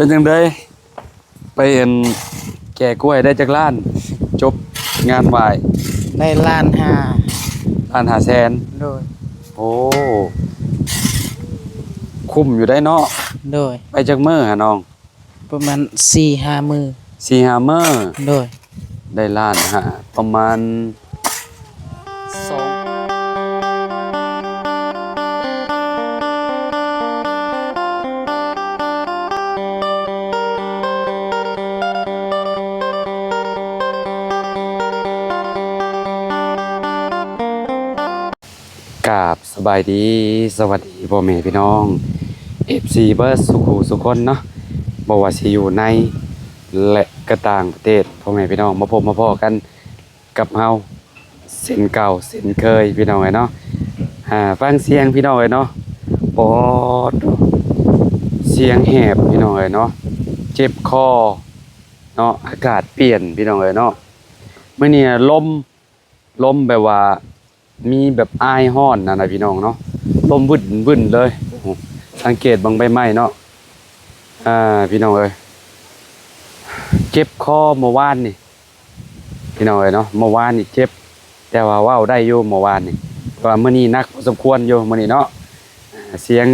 ປັນຈັ່ງໃດ ໄປອັນແກ່ກ້ວຍໄດ້ຈັກລ້ານ? ຈົບງານໄຫວ້ ໄດ້ລ້ານຫ້າ ລ້ານຫ້າແສນ. ໂດຍ. ໂອ້ ຄຸ້ມຢູ່ໄດ໋ເນາະ. ໂດຍ. ໄປຈັກມື້ຫານ້ອງ? ປະມານສີ່ຫ້າມື້. ສີ່ຫ້າມື້. ໂດຍ. ໄດ້ລ້ານຫ້າ ປະມານສອງ ກາບສະບາຍດີ ສະຫວັດດີພໍ່ແມ່ພີ່ນ້ອງ ເອັຟຊີ ເບິດສູ່ຄູ່ສູ່ຄົນເນາະ ບໍ່ວ່າຊິຢູ່ໃນ ແລະ ກະຕ່າງປະເທດ ພໍ່ແມ່ພີ່ນ້ອງ ມາພົບມາພໍ້ກັນກັບເຮົາເຊັ່ນເກົ່າເຊັ່ນເຄີຍ ພີ່ນ້ອງເອີຍເນາະ. ອາ ຟັງສຽງ ພີ່ນ້ອງເອີຍເນາະ ປອດ ສຽງແຫບ ພີ່ນ້ອງເອີຍເນາະ ເຈັບຄໍເນາະ ອາກາດປ່ຽນ ພີ່ນ້ອງເອີຍເນາະ. ມື້ນີ້ລົມ ລົມແບບວ່າ ມີແບບອາຍຮ້ອນຫັ້ນນະພີ່ນ້ອງເນາະ ລົມວຶ້ນໆເລີຍ. ໂອ້ ສັງເກດເບິ່ງໃບໄມ້ເນາະ ອາ ພີ່ນ້ອງເອີຍ ເຈັບຄໍເມື່ອວານນີ້ ພີ່ນ້ອງເອີຍເນາະ ເມື່ອວານນີ້ເຈັບ ແຕ່ວ່າເວົ້າໄດ້ຢູ່ເມື່ອວານນີ້ ແຕ່ວ່າມື້ນີ້ໜັກພໍສົມຄວນຢູ່ມື້ນີ້ເນາະ. ອາ ສຽງ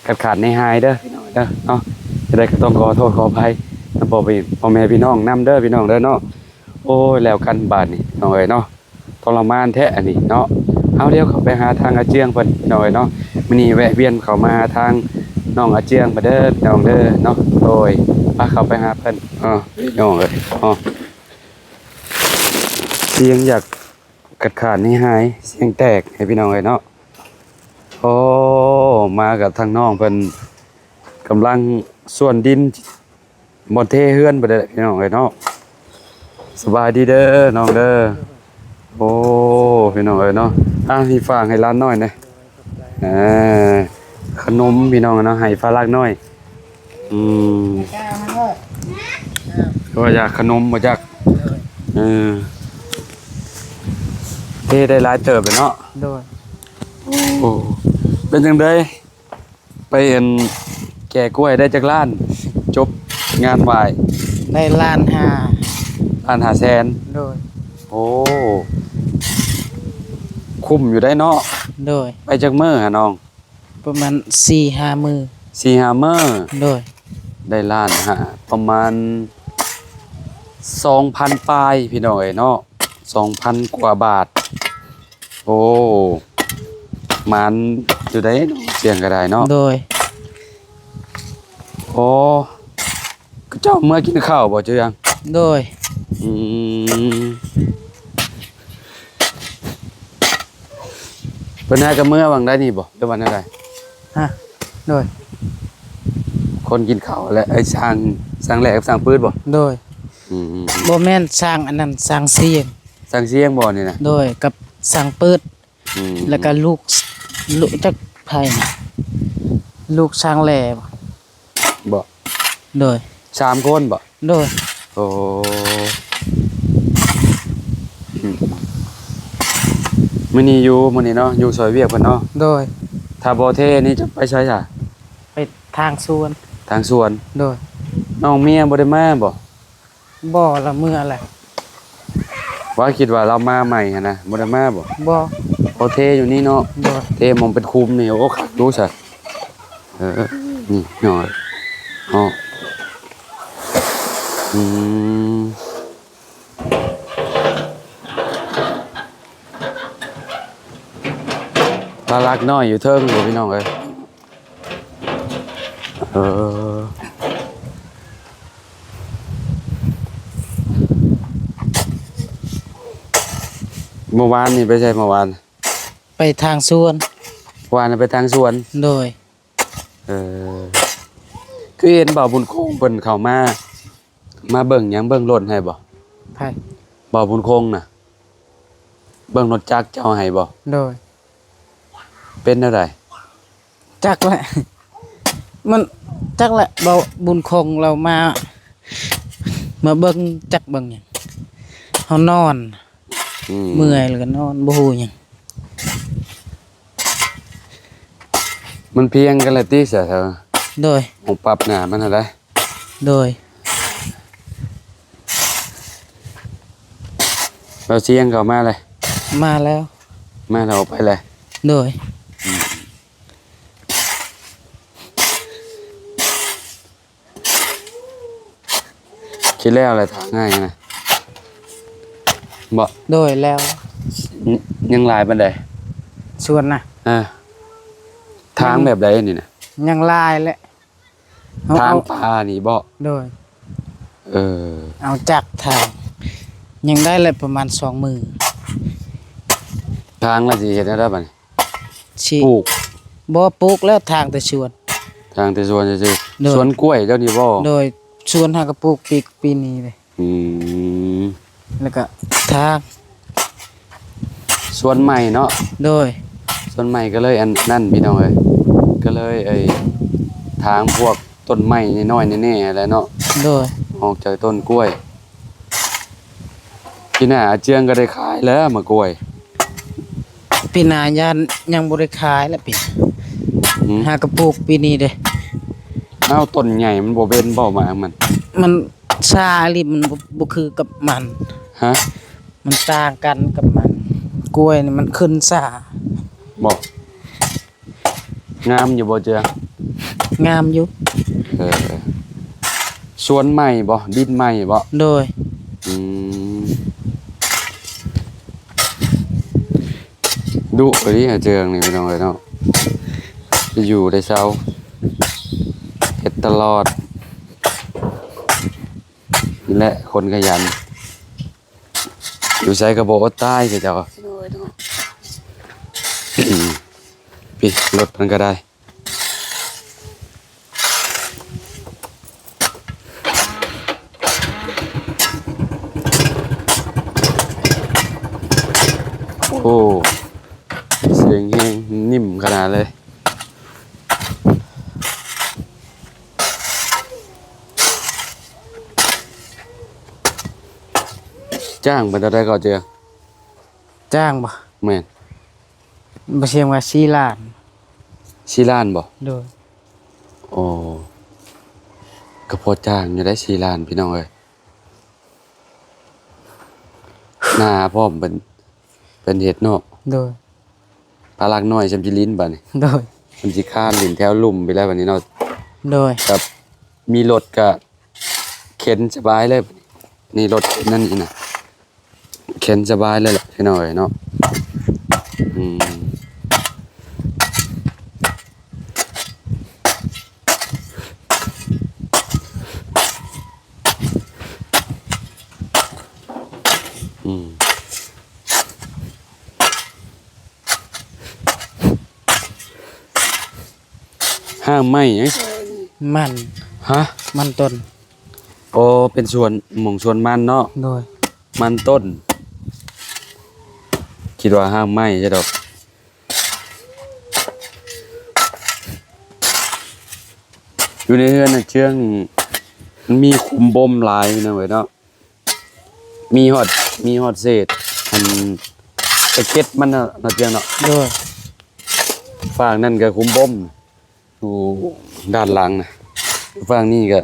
ຂາດໆຫາຍໆເດີພີ່ນ້ອງເອີຍເນາະ ຈັ່ງໃດກໍຕ້ອງຂໍໂທດຂໍອະໄພນຳພໍ່ແມ່ ພໍ່ແມ່ພີ່ນ້ອງນຳເດີພີ່ນ້ອງເດີເນາະ. ໂອ້ຍ ແລ້ວກັນບາດນີ້ ພີ່ນ້ອງເອີຍເນາະ ທໍລະມານແທ້ອັນນີ້ເນາະ. ເອົາ ດຽວເຂົ້າໄປຫາທາງອາເຈືອງເພິ່ນ ພີ່ນ້ອງເອີຍເນາະ. ມື້ນີ້ແວະວຽນເຂົ້າມາຫາທາງນ້ອງອາເຈືອງເພິ່ນເດີ ພີ່ນ້ອງເດີເນາະ. ໂດຍ ພາເຂົ້າໄປຫາເພິ່ນ ເອີ ພີ່ນ້ອງເອີຍເນາະ. ສຽງຢາກຂາດໆຫາຍໆ ສຽງແຕກໃຫ້ພີ່ນ້ອງເອີຍເນາະ. ໂອ້ ມາກັບທາງນ້ອງເພິ່ນ ກຳລັງສ່ວນດິນ ບ່ອນເທເຮືອນບໍ່ໄດ້ພີ່ນ້ອງເອີຍເນາະ. ສະບາຍດີເດີນ້ອງເດີ. ໂອ້ ພີ່ນ້ອງເອີຍເນາະ ອ່າ ມີຝາກໃຫ້ຫຼານນ້ອຍແດ່ ເອີ ຂະໜົມພີ່ນ້ອງເນາະ ໃຫ້ຝາກຫຼານນ້ອຍ. ອືມ ວ່າຢາກຂະໜົມບໍ່ຈັກ. ເອີ ເທໄດ້ຫຼາຍເຕີບແລ້ວເນາະ. ໂດຍ. ໂອ້ ເປັນຈັ່ງໃດ ໄປອັນແກ່ກ້ວຍໄດ້ຈັກລ້ານ? ຈົບງານໄຫວ້ ໄດ້ລ້ານຫ້າ ລ້ານຫ້າແສນ. ໂດຍ. ໂອ້ ຄຸ້ມຢູ່ໄດ໋ເນາະ. ໂດຍ. ໄປຈັກມື້ຫານ້ອງ? ປະມານສີ່ຫ້າມື້ ສີ່ຫ້າມື້. ໂດຍ. ໄດ້ລ້ານຫ້າ ປະມານສອງພັນປາຍ ພີ່ນ້ອງເອີຍເນາະ ສອງພັນກວ່າບາດ. ໂອ້ ໝານຢູ່ໃດ໋ເນາະ ສຽງກໍໄດ້ເນາະ. ໂດຍ. ໂອ້ ເຈົ້າເມືອກິນເຂົ້າບໍ່ ເຈົ້າຍັງ? ໂດຍ. ອືມ ເພິ່ນໃຫ້ກັບເມືອຫວ່າງໃດນີ້ບໍ່ ຫຼືວ່າແນວໃດ? ຮະ ໂດຍ. ຄົນກິນເຂົ້າແຫຼະ ໄອ້ຊ່າງ ຊ່າງແຫຼກັບຊ່າງປືດບໍ່? ໂດຍ. ອືມ ບໍ່ແມ່ນ ຊ່າງອັນນັ້ນ ຊ່າງຊຽງ ຊ່າງຊຽງບໍ່ນີ້ນະ? ໂດຍ ກັບຊ່າງປືດ. ອືມ ແລ້ວກໍລູກ ລູກຈັກໃຜນະ ລູກຊ່າງແຫຼບໍ່? ໂດຍ. ສາມຄົນບໍ່? ໂດຍ. ໂອ້ ອືມ ມື້ນີ້ຢູ່ ມື້ນີ້ເນາະ ຢູ່ຊ່ອຍວຽກເພິ່ນເນາະ. ໂດຍ. ຖ້າບໍ່ເທນີ້ຈະໄປໃສຊະ? ໄປທາງສວນ ທາງສວນ. ໂດຍ. ນ້ອງເມຍບໍ່ໄດ້ມາບໍ່? ບໍ່ ລາວເມືອແຫຼະ. ວ່າຄິດວ່າລາວມາໃໝ່ຫັ້ນນະ ບໍ່ໄດ້ມາບໍ່? ບໍ່. ເພາະເທຢູ່ນີ້ເນາະ. ໂດຍ. ເທໝ່ອງເປັນຂຸມນີ້ ໂອ້ ຄັກຢູ່ຊະ. ເອີ ນີ້ນ້ອຍເນາະ. ອືມ ປາລັກນ້ອຍຢູ່ເທິງຢູ່ ພີ່ນ້ອງເອີຍ. ເອີ ເມື່ອວານນີ້ໄປໃສເມື່ອວານ? ໄປທາງສວນ. ເມື່ອວານໄປທາງສວນ? ໂດຍ. ເອີ ຄືເຫັນບ່າວບຸນຄົງເພິ່ນເຂົ້າມາ ມາເບິ່ງຫຍັງ ເບິ່ງລົດໃຫ້ບໍ່? ໃຜ? ບ່າວບຸນຄົງນະ ເບິ່ງລົດຈັກເຈົ້າໃຫ້ບໍ່? ໂດຍ. ເປັນແນວໃດ? ຈັກແຫຼະ ມັນ ຈັກແຫຼະ ບ່າວບຸນຄົງລາວມາ ມາເບິ່ງຈັກເບິ່ງຫຍັງ ເຮົານອນ ອືມ ເມື່ອຍແລ້ວກໍນອນ ບໍ່ຮູ້ຫຍັງ. ມັນພຽງກັນແລ້ວຕິຊະ? ໂດຍ ຫ້ອງປັບໜ້າມັນຫັ້ນໃດ໋. ໂດຍ ເບົາຊຽງເຂົ້າມາເລີຍ. ມາແລ້ວ ມາແລ້ວ ອອກໄປເລີຍ. ໂດຍ ອືມ ຄິດແລ້ວແຫຼະ ທາງໃຫ້ນະ ບໍ່? ໂດຍ ແລ້ວ ຍ- ຍັງຫຼາຍປານໃດ ສວນນະ? ເອີ ທາງແບບໃດນີ້ນະ? ຍັງຫຼາຍແຫຼະ ເຮົາ ທາງ ເອົາ ປ່ານີ້ບໍ່? ໂດຍ ເອີ ເອົາຈັກຖາງ ຍັງໄດ້ແຫຼະ ປະມານສອງມື້. ທາງລະຊິເຮັດແນວໃດບາດນີ້? ຊິ ປູກ ບໍ່ ປູກແລ້ວ ທາງແຕ່ສວນ ທາງແຕ່ສວນຊື່ໆ. ໂດຍ ສວນກ້ວຍເຈົ້ານີ້ບໍ່? ໂດຍ ສວນຫາກະປູກປີ ປີນີ້ເດ້. ອືມ ແລ້ວກະທາງ ສວນໃໝ່ເນາະ. ໂດຍ ສວນໃໝ່ກໍເລີຍອັນນັ້ນພີ່ນ້ອງເອີຍ ກໍເລີຍໄອ້ທາງພວກຕົ້ນໄມ້ນ້ອຍໆແນ່ໆແຫຼະເນາະ. ໂດຍ ອອກຈາກຕົ້ນກ້ວຍ. ປີໜ້າອາເຈືອງກໍໄດ້ຂາຍແລ້ວໝາກກ້ວຍ. ປີໜ້າຢ້ານຍັງບໍ່ໄດ້ຂາຍແຫຼະປີ. ຫືມ ຫາກະປູກປີນີ້ເດ້. ເອົ້າ ຕົ້ນໃຫຍ່ມັນບໍ່ເປັນບໍ່ໝາກມັນ? ມັນຊ້າອີ່ຫຼີ ມັນບໍ່ ບໍ່ຄືກັບມັນ. ຮະ? ມັນຕ່າງກັນກັບມັນ ກ້ວຍນີ້ມັນຂຶ້ນຊ້າ. ບໍ່ ງາມຢູ່ບໍ່ເຈືອງ? ງາມຢູ່. ເອີ ສວນໃໝ່ບໍ່? ດິນໃໝ່ບໍ່? ໂດຍ ອືມ ດຸອີ່ຫຼີອາເຈືອງນີ້ພີ່ນ້ອງເອີຍເນາະ ໄດ້ຢູ່ໄດ້ເຊົາ ເຮັດຕະຫຼອດ ນີ້ແຫຼະຄົນຂະຫຍັນ. ຢູ່ໃສກໍບໍ່ອົດຕາຍຄືເຈົ້າ. ໂດຍ ໂດຍ ອືມ ປີ ລົດເພິ່ນກໍໄດ້. ໂອ້ ສຽງແຮງ ນິ້ມຂະໜາດເລີຍ. ຈ້າງເພິ່ນເທົ່າໃດກໍເຈືອງ? ຈ້າງບໍ່? ແມ່ນ ບໍ່ ສຽງວ່າສີ່ລ້ານ. ສີ່ລ້ານບໍ່? ໂດຍ ໂອ້ ກໍພໍຈ້າງຢູ່ໄດ໋ ສີ່ລ້ານ ພີ່ນ້ອງເອີຍ. ໜ້າພ້ອມເພິ່ນ ເພິ່ນເຮັດເນາະ. ໂດຍ ປາລັກນ້ອຍຊ່ຳຊິຫຼິ້ນບາດນີ້. ໂດຍ ຊ່ຳຊິຄານຫຼິ້ນແຖວລຸ່ມໄປແລ້ວບາດນີ້ເນາະ. ໂດຍ ກັບມີລົດກະເຂັນສະບາຍເລີຍ. ນີ້ລົດເຂັນນັ້ນນີ້ນະ ເຂັນສະບາຍເລີຍແຫຼະພີ່ນ້ອງເອີຍເນາະ. ອືມ ອືມ ຫ້າງໄມ້ຫຍັງ? ມັນ. ຮະ? ມັນຕົ້ນ. ໂອ້ ເປັນສວນ ໝ່ອງສວນມັນເນາະ. ໂດຍ ມັນຕົ້ນ. ຄິດວ່າຫ້າງໄມ້ຊະດອກ. ຢູ່ໃນເຮືອນນາເຈືອງນີ້ ມັນມີຂຸມບົ່ມຫຼາຍພີ່ນ້ອງເອີຍເນາະ. ມີຮອດ ມີຮອດເສດ ອັນ ຕະເກັດມັນເນາະ ນາເຈືອງເນາະ. ໂດຍ ຟາກນັ້ນກໍຂຸມບົ່ມ ຢູ່ດ້ານຫຼັງນະ ຟາກນີ້ກໍ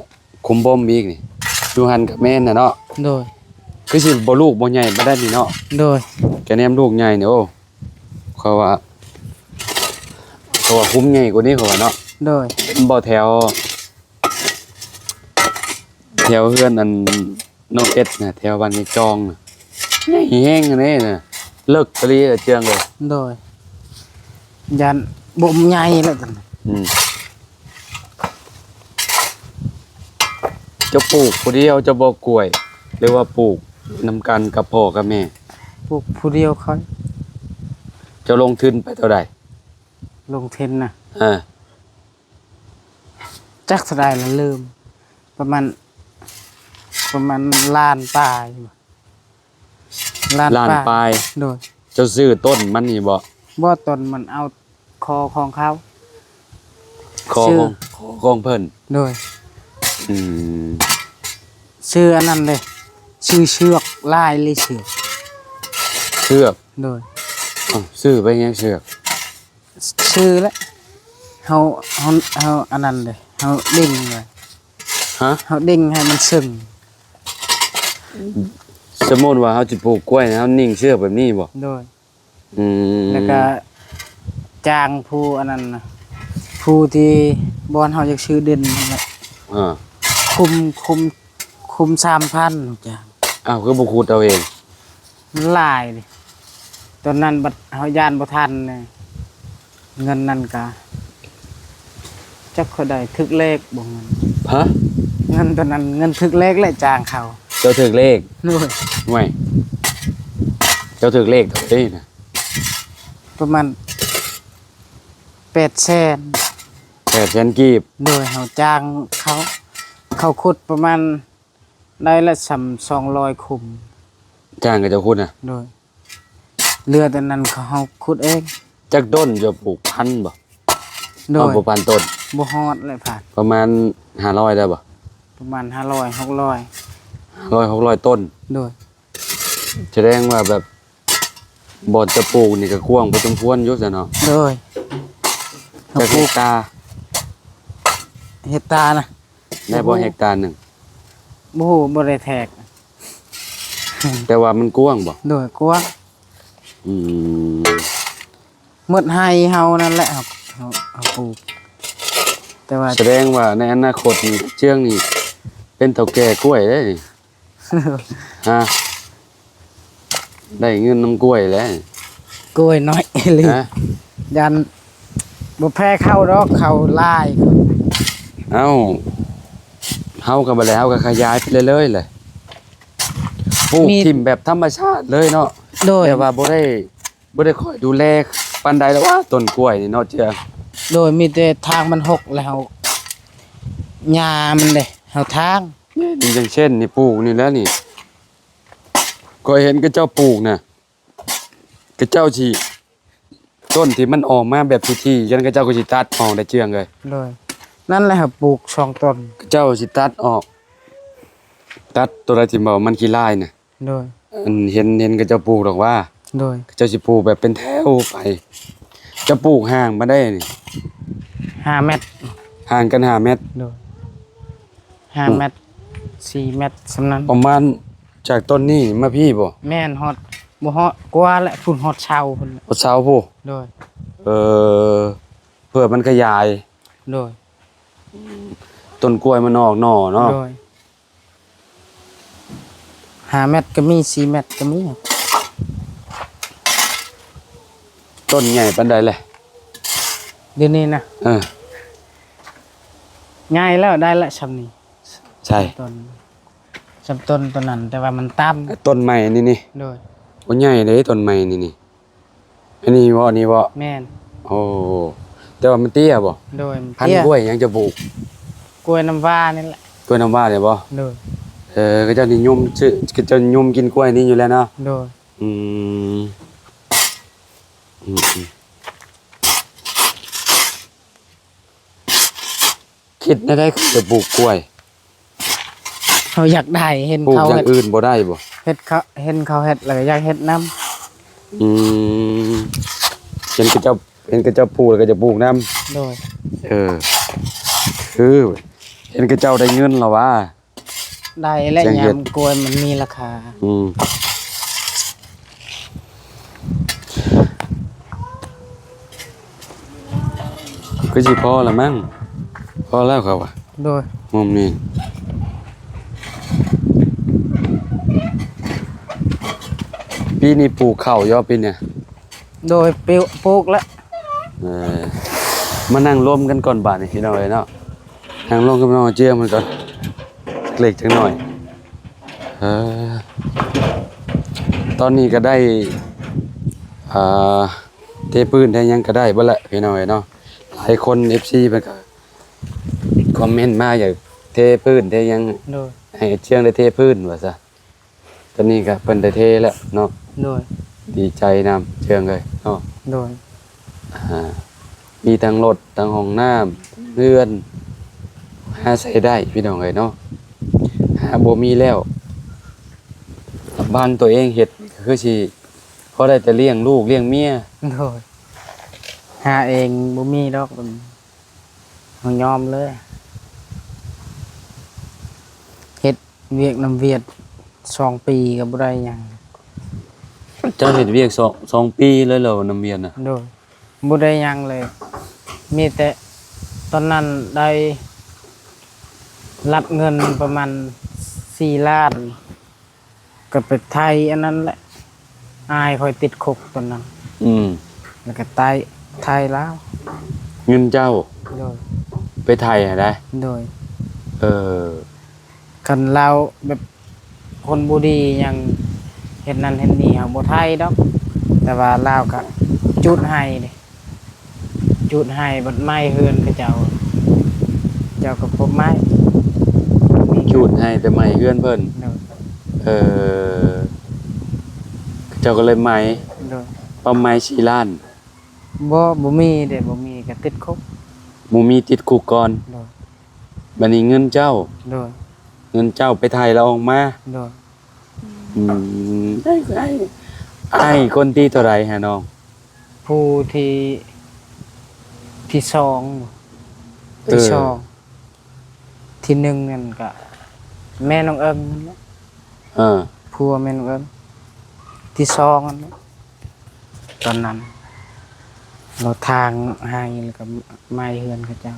ຂຸມບົ່ມອີກນີ້. ຢູ່ຫັ້ນກໍແມ່ນນະເນາະ. ໂດຍ ຄືຊິບໍ່ ລູກບໍ່ໃຫຍ່ປານໃດນີ້ເນາະ. ໂດຍ ກະແນມລູກໃຫຍ່ນີ້ ໂອ້ ເຂົາວ່າ ເຂົາວ່າຂຸມໃຫຍ່ກວ່ານີ້ ເຂົາວ່າເນາະ. ໂດຍ ເຫັນບໍ່ແຖວ ແຖວເຮືອນອັນນ້ອງເອັດນະ ແຖວບ້ານຍາຍຈອງນະ ໃຫຍ່ແຮງອັນນີ້ນະ ເລິກອີ່ຫຼີເຈືອງເອີຍ. ໂດຍ ຢ້ານບໍ່ໃຫຍ່ແລ້ວ. ອືມ ເຈົ້າປູກຜູ້ດຽວ ເຈົ້າບໍ່ກ້ວຍ ຫຼືວ່າປູກນຳກັນກັບພໍ່ກັບແມ່? ປູກຜູ້ດຽວຂ້ອຍ. ເຈົ້າລົງທຶນໄປເທົ່າໃດ? ລົງທຶນນະ? ເອີ ຈັກເທົ່າໃດລະ ລືມ ປະມານ ປະມານລ້ານປາຍ. ລ້ານ ລ້ານປາຍ ປາຍ. ໂດຍ ເຈົ້າຊື້ຕົ້ນມັນນີ້ບໍ່? ບໍ່ ຕົ້ນມັນເອົາ ຂໍຂອງເຂົາ ຂໍ ຊື້ ຂອງ ຂໍຂອງເພິ່ນ. ໂດຍ ອືມ ຊື້ອັນນັ້ນເດ້ ຊື້ເຊືອກ ຫຼາຍເລີຍເຊືອກ. ເຊືອກ? ໂດຍ ເອົ້າ ຊື້ໄປຫຍັງເຊືອກ? ຊື້ແຫຼະ ເຮົາ ເຮົາ ເຮົາອັນນັ້ນເດ້ ເຮົາດິ່ງໄວ້ ຮະ? ເຮົາດິ່ງໃຫ້ມັນເຊິ່ງ. ສົມມຸດວ່າເຮົາຊິປູກກ້ວຍ ເຮົານິ່ງເຊືອກແບບນີ້ບໍ່? ໂດຍ. ອືມ ແລ້ວກະຈ້າງຜູ້ອັນນັ້ນນະ ຜູ້ທີ່ບ່ອນເຮົາຢາກຊື້ດິນນັ້ນແຫຼະ ອ່າ ຄຸມ ຄຸມ ຄຸມສາມພັນຈ້າງ. ອ້າວ ຄືບໍ່ຂຸດເອົາເອງ? ມັນຫຼາຍເດ ຕອນນັ້ນບັດເຮົາຢ້ານບໍ່ທັນເດ ເງິນນັ້ນກະ ຈັກຂ້ອຍໄດ້ຖືກເລກບໍ່ເງິນ. ຮະ? ເງິນຕອນນັ້ນເງິນຖືກເລກແຫຼະ ຈ້າງເຂົາ. ເຈົ້າຖືກເລກ? ໂດຍ. ໂອ້ຍ ເຈົ້າຖືກເລກເທົ່າໃດນະ? ປະມານແປດແສນ. ແປດແສນກີບ? ໂດຍ. ເຮົາຈ້າງເຂົາ ເຂົາຂຸດປະມານໄດ້ລະສ່ຳສອງຮ້ອຍຂຸມ. ຈ້າງເຂົາເຈົ້າຂຸດນະ? ໂດຍ. ເຫຼືອແຕ່ນັ້ນເຮົາຂຸດເອງ. ຈັກຕົ້ນເຈົ້າປູກ ພັນບໍ່? ໂດຍ. ຮອດບໍ່ພັນຕົ້ນ? ບໍ່ຮອດແຫຼະພັນ. ປະມານຫ້າຮ້ອຍໄດ້ບໍ່? ປະມານຫ້າຮ້ອຍ ຫົກຮ້ອຍ ຫ້າຮ້ອຍ ຫົກຮ້ອຍຕົ້ນ. ໂດຍ. ສະແດງວ່າແບບ ບ່ອນເຈົ້າປູກນີ້ກໍກວ້າງພໍສົມຄວນຢູ່ຊັ້ນເນາະ? ໂດຍ. ຈັກເຮັກຕາ? ເຮັກຕານະ? ໄດ້ບໍ່ເຮັກຕາໜຶ່ງ? ບໍ່ຮູ້ ບໍ່ໄດ້ແທກ. ແຕ່ວ່າມັນກວ້າງບໍ່? ໂດຍ ກວ້າງ. ອືມ ໝົດໄຮ່ເຮົານັ້ນແຫຼະ ເຮົາ ເຮົາ ເຮົາປູກ. ແຕ່ວ່າ ສະແດງວ່າໃນອະນາຄົດນີ້ ເຈືອງນີ້ເປັນເຖົ້າແກ່ກ້ວຍເດ້ນີ້. ຮະ? ໄດ້ເງິນນຳກ້ວຍແຫຼະ. ກ້ວຍນ້ອຍອີ່ຫຼີ. ຮະ? ຢ້ານບໍ່ແພ້ເຂົ້າດອກ ເຂົ້າຫຼາຍ. ເອົ້າ ເຮົາກໍບໍ່ໄດ້ ເຮົາກໍຂະຫຍາຍໄປເລື້ອຍໆແຫຼະ. ປູກ ມີ ຖິ້ມແບບທຳມະຊາດເລີຍເນາະ. ໂດຍ. ແຕ່ວ່າບໍ່ໄດ້ ບໍ່ໄດ້ຄ່ອຍດູແລປານໃດດອກວ່າ ຕົ້ນກ້ວຍນີ້ເນາະເຈືອງ. ໂດຍ. ມີແຕ່ທາງມັນຫົກແລ້ວ ຫຍ້າມັນເດ້ ເຮົາທາງ. ນີ້ ຢ່າງເຊັ່ນນີ້ ປູກນີ້ແຫຼະນີ້ ຂ້ອຍເຫັນເຂົາເຈົ້າປູກນະ ເຂົາເຈົ້າຊິ ຕົ້ນທີ່ມັນອອກມາແບບທີ່ໆ ຈັ່ງນັ້ນເຂົາເຈົ້າກໍຊິຕັດອອກໄດ້ເຈືອງເອີຍ. ໂດຍ. ນັ້ນແຫຼະ ເຮົາປູກສອງຕົ້ນ ເຂົາເຈົ້າຊິຕັດອອກ ຕັດໂຕໃດທີ່ວ່າມັນຂີ້ລາຍນະ. ໂດຍ. ອັນເຫັນ ເຫັນເຂົາເຈົ້າປູກດອກວ່າ. ໂດຍ. ເຂົາເຈົ້າຊິປູກແບບເປັນແຖວໄປ. ເຈົ້າປູກຫ່າງປານໃດນີ້? ຫ້າແມັດ. ຫ່າງກັນຫ້າແມັດ? ໂດຍ. ຫ້າແມັດ ສີ່ແມັດ ສ່ຳນັ້ນ. ປະມານຈາກຕົ້ນນີ້ມາພີ້ບໍ່? ແມ່ນ ຮອດ ບໍ່ຮອດ ກວ່າແຫຼະ ພຸ້ນ ຮອດເສົາພຸ້ນແຫຼະ. ຮອດເສົາພຸ້ນ? ໂດຍ. ເອີ ເພື່ອມັນຂະຫຍາຍ. ໂດຍ. ຕົ້ນກ້ວຍມັນອອກໜໍ່ເນາະ. ໂດຍ. ຫ້າແມັດກໍມີ ສີ່ແມັດກໍມີ. ຕົ້ນໃຫຍ່ປານໃດແຫຼະ ດຽວນີ້ນະ? ເອີ ໃຫຍ່ແລ້ວ ໄດ້ລະຊ່ຳນີ້. ໃຊ່ ຕົ້ນ ຊ່ຳຕົ້ນໂຕນັ້ນ ແຕ່ວ່າມັນຕ່ຳ. ຕົ້ນໃໝ່ນີ້ນີ້? ໂດຍ. ໂອ້ ໃຫຍ່ເດ້ ຕົ້ນໃໝ່ນີ້ນີ້. ອັນນີ້ບໍ່? ອັນນີ້ບໍ່? ແມ່ນ. ໂອ້ ແຕ່ວ່າມັນເຕ້ຍບໍ່? ໂດຍ. ມັນເຕ້ຍ. ພັນກ້ວຍຫຍັງຈະປູກ? ກ້ວຍນ້ຳວ້ານີ້ແຫຼະ. ກ້ວຍນ້ຳວ້ານີ້ບໍ່? ໂດຍ. ເອີ ເຂົາເຈົ້ານິຍົມຊື້ ເຂົາເຈົ້ານິຍົມກິນກ້ວຍນີ້ຢູ່ແລ້ວເນາະ? ໂດຍ. ອືມ ອືມ ອືມ. ຄິດແນວໃດຄືຈະປູກກ້ວຍ? ເຮົາຢາກໄດ້ ເຫັນເຂົາເຮັດ. ປູກຢ່າງອື່ນບໍ່ໄດ້ບໍ່? ເຫັນເຂົາ ເຫັນເຂົາເຮັດແລ້ວກໍຢາກເຮັດນຳ. ອືມ ເຫັນເຂົາເຈົ້າ ເຫັນເຂົາເຈົ້າປູກແລ້ວກໍຈະປູກນຳ. ໂດຍ. ເອີ ຄືເຫັນເຂົາເຈົ້າໄດ້ເງິນແລ້ວຫວາ? ໄດ້ແຫຼະ ຈັ່ງເຮັດ ຍາມກ້ວຍມັນມີລາຄາ. ອືມ ຄືຊິພໍລະມັ້ງ. ພໍແລ້ວເຂົາວ່າ. ໂດຍ. ມຸມນີ້ ປີນີ້ປູກເຂົ້າຢູ່ ປີນີ້? ໂດຍ. ປູກ ປູກແລ້ວ. ເອີ ມານັ່ງລົມກັນກ່ອນບາດນີ້ ພີ່ນ້ອງເອີຍເນາະ. ນັ່ງລົມກັບນ້ອງເຈືອງເພິ່ນກ່ອນ ເລັກຈັກໜ້ອຍ. ເອີ ຕອນນີ້ກໍໄດ້ ອ່າ ເທພື້ນໄດ້ຫຍັງກໍໄດ້ເບິດແຫຼະ ພີ່ນ້ອງເອີຍເນາະ. ຫຼາຍຄົນ ເອັຟຊີ ເພິ່ນກໍຄອມເມັນມາ ຢາກເທພື້ນເທຫຍັງ. ໂດຍ. ໃຫ້ເຈືອງໄດ້ເທພື້ນວ່າຊະ. ຕອນນີ້ກໍເພິ່ນໄດ້ເທແລ້ວເນາະ. ໂດຍ. ດີໃຈນຳເຈືອງເອີຍເນາະ. ໂດຍ. ອ່າ ມີທັງລົດ ທັງຫ້ອງນ້ຳ ເຮືອນ ຫາໃຊ້ໄດ້ ພີ່ນ້ອງເອີຍເນາະ. ຫາບໍ່ມີແລ້ວ ບ້ານຕົວເອງເຮັດກໍຄືຊິພໍໄດ້ແຕ່ລ້ຽງລູກລ້ຽງເມຍ. ໂດຍ. ຫາເອງບໍ່ມີດອກ ເຮົາຍອມເລີຍ. ວຽກນຳຫວຽດສອງປີກໍບໍ່ໄດ້ຫຍັງ. ເຈົ້າເຮັດວຽກສອງ ສອງປີເລີຍເຫລອ ນຳຫວຽດນະ? ໂດຍ ບໍ່ໄດ້ຫຍັງເລີຍ ມີແຕ່ຕອນນັ້ນໄດ້ ລັດເງິນປະມານສີ່ລ້ານ ກໍໄປໄຖ່ອັນນັ້ນແຫຼະ ອ້າຍຂ້ອຍຕິດຄຸກຕອນນັ້ນ. ອືມ ແລ້ວກໍໄຕ່ ໄຖ່ລາວ. ເງິນເຈົ້າ? ໂດຍ ໄປໄຖ່ຫັ້ນນະ? ໂດຍ. ເອີ ຄັນລາວແບບຄົນບໍ່ດີຫຍັງ ເຮັດນັ້ນເຮັດນີ້ ເຮົາບໍ່ໄຖ່ດອກ ແຕ່ວ່າລາວກໍຈູດໄຮ່ເດ້ ຈູດໄຮ່ບັດໄໝ້ເຮືອນເຂົາເຈົ້າ ເຈົ້າກໍບໍ່ໄໝ້. ຈູດໄຮ່ແຕ່ໄໝ້ເຮືອນເພິ່ນ. ໂດຍ. ເອີ ເຂົາເຈົ້າກໍເລີຍໄໝ້. ໂດຍ. ປະໄໝ້ສີ່ລ້ານ? ບໍ່ ບໍ່ມີເດ້ ບໍ່ມີກໍຕິດຄຸກ. ບໍ່ມີຕິດຄຸກກ່ອນ. ໂດຍ. ບັດນີ້ເງິນເຈົ້າ? ໂດຍ. ເງິນເຈົ້າໄປໄຖ່ລາວອອກມາ? ໂດຍ. ອືມ ອ້າຍ ອ້າຍຄົນທີເທົ່າໃດຫານ້ອງ? ຜູ້ທີ ທີສອງ. ເອີ ທີສອງ. ທີໜຶ່ງນັ້ນກະແມ່ນ້ອງເອິງນັ້ນແຫຼະ. ເອີ ຜົວແມ່ນ້ອງເອິງ ທີສອງນັ້ນແຫຼະ. ຕອນນັ້ນລາວຖາງໄຮ່ ແລ້ວກໍໄໝ້ເຮືອນເຂົາເຈົ້າ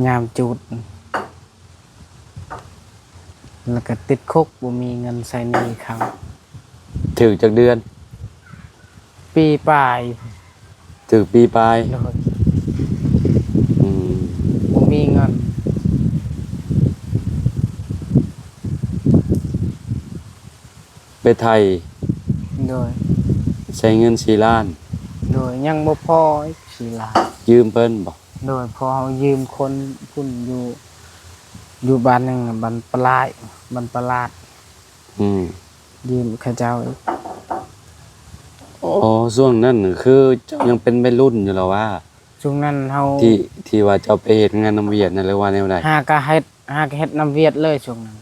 ຍາມຈູດ ແລ້ວກໍຕິດຄຸກ ບໍ່ມີເງິນໃຊ້ໜີ້ເຂົາ. ຖືກຈັກເດືອນ? ປີປາຍ. ຖືກປີປາຍ? ໂດຍ. ອືມ ບໍ່ມີເງິນ. ໄປໄຖ່? ໂດຍ. ໃຊ້ເງິນສີ່ລ້ານ? ໂດຍ. ຍັງບໍ່ພໍອີກສີ່ລ້ານ. ຢືມເພິ່ນບໍ່? ໂດຍ. ພໍເຮົາຢືມຄົນພຸ້ນຢູ່ ຢູ່ບ້ານໜຶ່ງ ບ້ານປະຫຼາຍ ບ້ານປະຫຼາດ. ອືມ. ຢືມເຂົາເຈົ້າອີກ. ອໍ ຊ່ວງນັ້ນຄືເຈົ້າຍັງເປັນໄວລຸ້ນຢູ່ລະຫວາ? ຊ່ວງນັ້ນເຮົາ ທີ່ ທີ່ວ່າເຈົ້າໄປເຮັດງານນຳຫວຽດນັ້ນ ຫຼືວ່າແນວໃດ? ຫາກະເຮັດ ຫາກະເຮັດນຳຫວຽດເລີຍຊ່ວງນັ້ນ.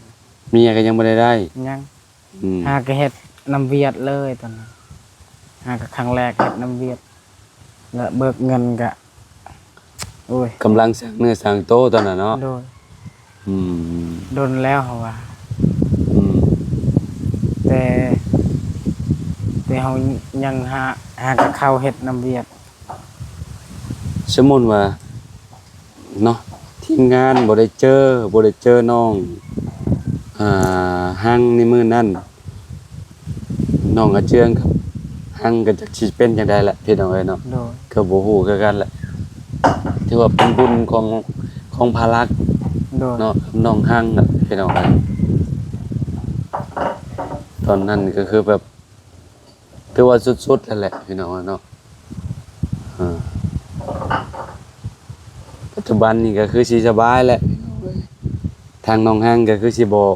ເມຍກໍຍັງບໍ່ໄດ້ໄດ້? ຍັງ. ອືມ. ຫາກະເຮັດນຳຫວຽດເລີຍຕອນນັ້ນ ຫາກະຄັ້ງແລກເຮັດນຳຫວຽດ ແລະເບີກເງິນກະ ໂອ້ຍ ກຳລັງສ້າງເນື້ອສ້າງໂຕຕອນນັ້ນເນາະ. ໂດຍ. ອືມ ດົນແລ້ວເຮົາວ່າ. ອືມ. ແຕ່ ແຕ່ເຮົາຍັງຫາ ຫາກະເຂົ້າເຮັດນຳຫວຽດ. ສົມມຸດວ່າເນາະ ທີມງານບໍ່ໄດ້ເຈີ ບໍ່ໄດ້ເຈີນ້ອງ ອ່າ ຮັງໃນມື້ນັ້ນ ນ້ອງອາເຈືອງກັບຮັງກໍຈັກຊິເປັນຈັ່ງໃດລະ ພີ່ນ້ອງເອີຍເນາະ. ໂດຍ. ກໍບໍ່ຮູ້ຄືກັນແຫຼະ ຖືວ່າເປັນບຸນຂອງ ຂອງພາລັກ. ໂດຍ. ເນາະ ນ້ອງຮັງນະ ພີ່ນ້ອງເອີຍ. ຕອນນັ້ນກໍຄືແບບ ຖືວ່າສຸດໆແລ້ວແຫຼະ ພີ່ນ້ອງເນາະ. ເອີ ປັດຈຸບັນນີ້ກໍຄືຊິສະບາຍແຫຼະ ທາງນ້ອງຮັງກໍຄືຊິບໍ່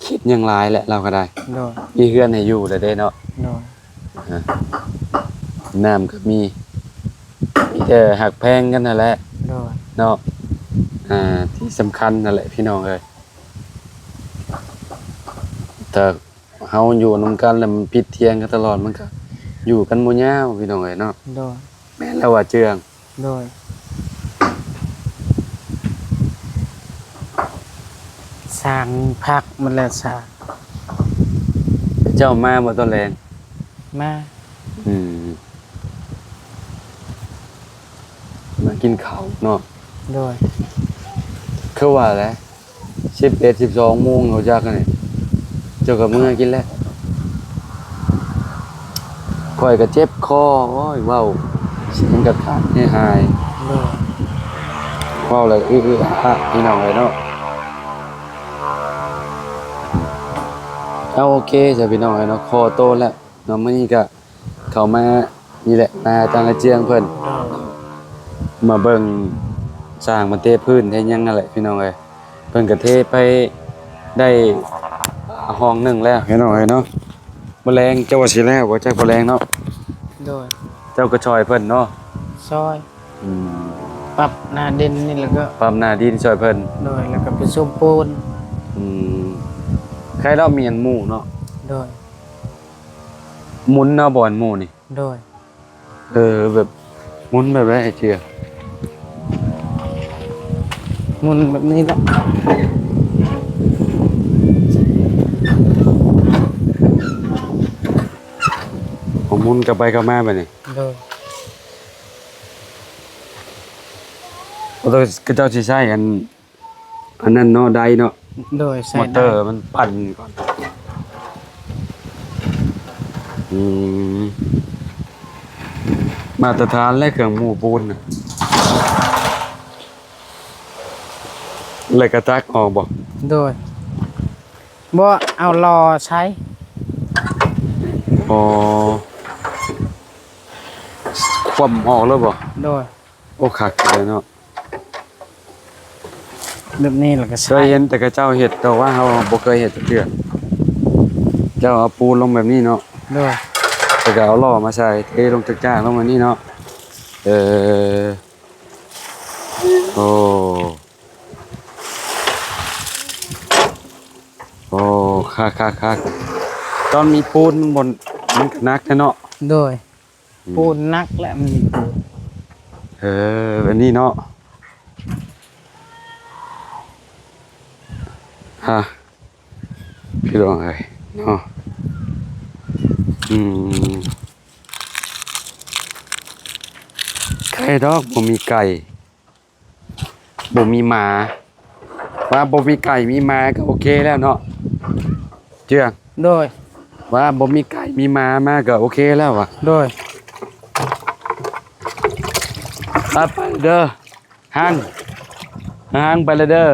ຄິດຫຍັງຫຼາຍແຫຼະ ລາວກໍໄດ້. ໂດຍ. ມີເຮືອນໃຫ້ຢູ່ແລ້ວເດ້ເນາະ. ໂດຍ. ອ່າ ນ້ຳກໍມີ ມີແຕ່ຮັກແພງກັນຫັ້ນແຫຼະ. ໂດຍ. ເນາະ ອ່າ ທີ່ສຳຄັນຫັ້ນແຫຼະ ພີ່ນ້ອງເອີຍ. ແຕ່ ເຮົາຢູ່ນຳກັນແລ້ວມັນຜິດຖຽງກັນຕະຫຼອດ ມັນກະຢູ່ກັນບໍ່ຍາວ ພີ່ນ້ອງເອີຍເນາະ. ໂດຍ. ແມ່ນແລ້ວວ່າເຈືອງ. ໂດຍ. ສ້າງພັກມັນແຫຼະ ສ້າງ. ເຈົ້າມາບໍ່ຕອນແລງ? ມາ. ອືມ. ມາກິນເຂົ້າເນາະ. ໂດຍ. ຄືວ່າແຫຼະ ສິບເອັດ ສິບສອງໂມງແລ້ວຈັກນີ້ ເຈົ້າກໍເມືອກິນແລ້ວ. ຂ້ອຍກໍເຈັບຄໍ ໂອ້ຍ ເວົ້າສຽງກະຂາດໃຫ້ຫາຍ. ໂດຍ. ເວົ້າແລ້ວອຶອາ ພີ່ນ້ອງເອີຍເນາະ. ເອົາ ໂອເຄຊະ ພີ່ນ້ອງເອີຍເນາະ ຂໍໂຕແລ້ວເນາະ. ມື້ນີ້ກໍ ເຂົ້າມານີ້ແຫຼະ ມາທາງອາເຈືອງເພິ່ນ ມາເບິ່ງສ້າງ ມາເທພື້ນເທຫຍັງນັ້ນແຫຼະ ພີ່ນ້ອງເອີຍ. ເພິ່ນກໍເທໄປໄດ້ຫ້ອງໜຶ່ງແລ້ວ ພີ່ນ້ອງເອີຍເນາະ. ມື້ແລງເຈົ້າວ່າຊິແລ້ວບໍ່ ຈັກມື້ແລງເນາະ? ໂດຍ. ເຈົ້າກໍຊ່ອຍເພິ່ນເນາະ? ຊ່ອຍ. ອືມ. ປັບໜ້າດິນນີ້ ແລ້ວກໍປັບໜ້າດິນຊ່ອຍເພິ່ນ. ໂດຍ. ແລ້ວກໍໄປສຸມປູນ. ອືມ. ໃຄລາວມີອັນໝູ່ເນາະ? ໂດຍ. ໝຸນເອົາບໍ່ອັນໝູ່ນີ້? ໂດຍ. ເອີ ແບບໝຸນແບບໃດເຈຍ? ໝຸນແບບນີ້ແຫຼະ. ໝູນກັບໄປກັບມາບາດນີ້. ໂດຍ. ເຂົາເຈົ້າຊິໃຊ້ອັນ ອັນນັ້ນເນາະ ໄດເນາະ. ໂດຍ. ໃຊ້ ມໍເຕີມັນປັ່ນກ່ອນ. ອືມ ມາດຕະຖານແຫຼະ ເຄື່ອງໝູ່ປູນນະ. ແລ້ວກໍຕັກອອກບໍ່? ໂດຍ. ບໍ່ ເອົາຫຼໍ່ໃສ່. ອໍ ຄວ່ຳອອກເລີຍບໍ່? ໂດຍ. ໂອ້ ຄັກເລີຍເນາະ. ແບບນີ້ແລ້ວກໍໃສ່. ເຄີຍເຫັນແຕ່ເຂົາເຈົ້າເຮັດ ແຕ່ວ່າເຮົາບໍ່ເຄີຍເຮັດຈັກເທື່ອ. ເຈົ້າເອົາປູນລົງແບບນີ້ເນາະ. ໂດຍ. ແລ້ວກໍເອົາຫຼໍ່ມາໃສ່ ເທລົງຈາກໆລົງແບບນີ້ເນາະ. ເອີ ໂອ້ ໂອ້ ຄັກໆໆ. ຕອນມີປູນມັນບໍ່ ມັນກໍໜັກແດ່ເນາະ. ໂດຍ. ອືມ ປູນໜັກແຫຼະ ມັນມີປູນ. ເອີ ແບບນີ້ເນາະ. ຮະ ພີ່ນ້ອງເອີຍເນາະ. ອືມ ໄຄດອກ ບໍ່ມີໄກ່ ບໍ່ມີໝາ. ວ່າບໍ່ມີໄກ່ມີໝາກໍໂອເຄແລ້ວເນາະ ເຈື່ອງ. ໂດຍ. ວ່າບໍ່ມີໄກ່ມີໝາມາກໍໂອເຄແລ້ວວ່າ. ໂດຍ. ໄປ ໄປເດີ ຮັງ ຮັງ ໄປລະເດີ.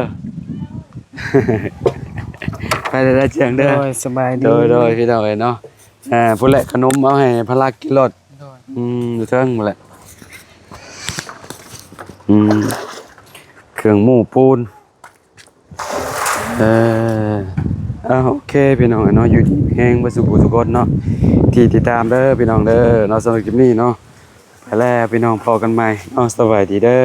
ໄປລະເດີ ເຈື່ອງເດີ. ໂດຍ. ສະບາຍດີ. ໂດຍ ໂດຍ ພີ່ນ້ອງເອີຍເນາະ. ອ່າ ພຸ້ນແຫຼະ ຂະໜົມເອົາໃຫ້ພະລັກກິນໂລດ. ໂດຍ. ອືມ ຢູ່ເທິງພຸ້ນແຫຼະ. ອືມ ເຄື່ອງໝູ່ປູນ. ເອີ ເອົາ ໂອເຄ ພີ່ນ້ອງເນາະ ຢູ່ດີມີແຮງເບິດສູ່ຜູ້ສູ່ຄົນເນາະ ທີ່ຕິດຕາມເດີ ພີ່ນ້ອງເດີເນາະ. ສຳລັບຄລິບນີ້ເນາະ ໄປແລ້ວ ພີ່ນ້ອງ ພໍ້ກັນໃໝ່ເນາະ. ສະບາຍດີເດີ.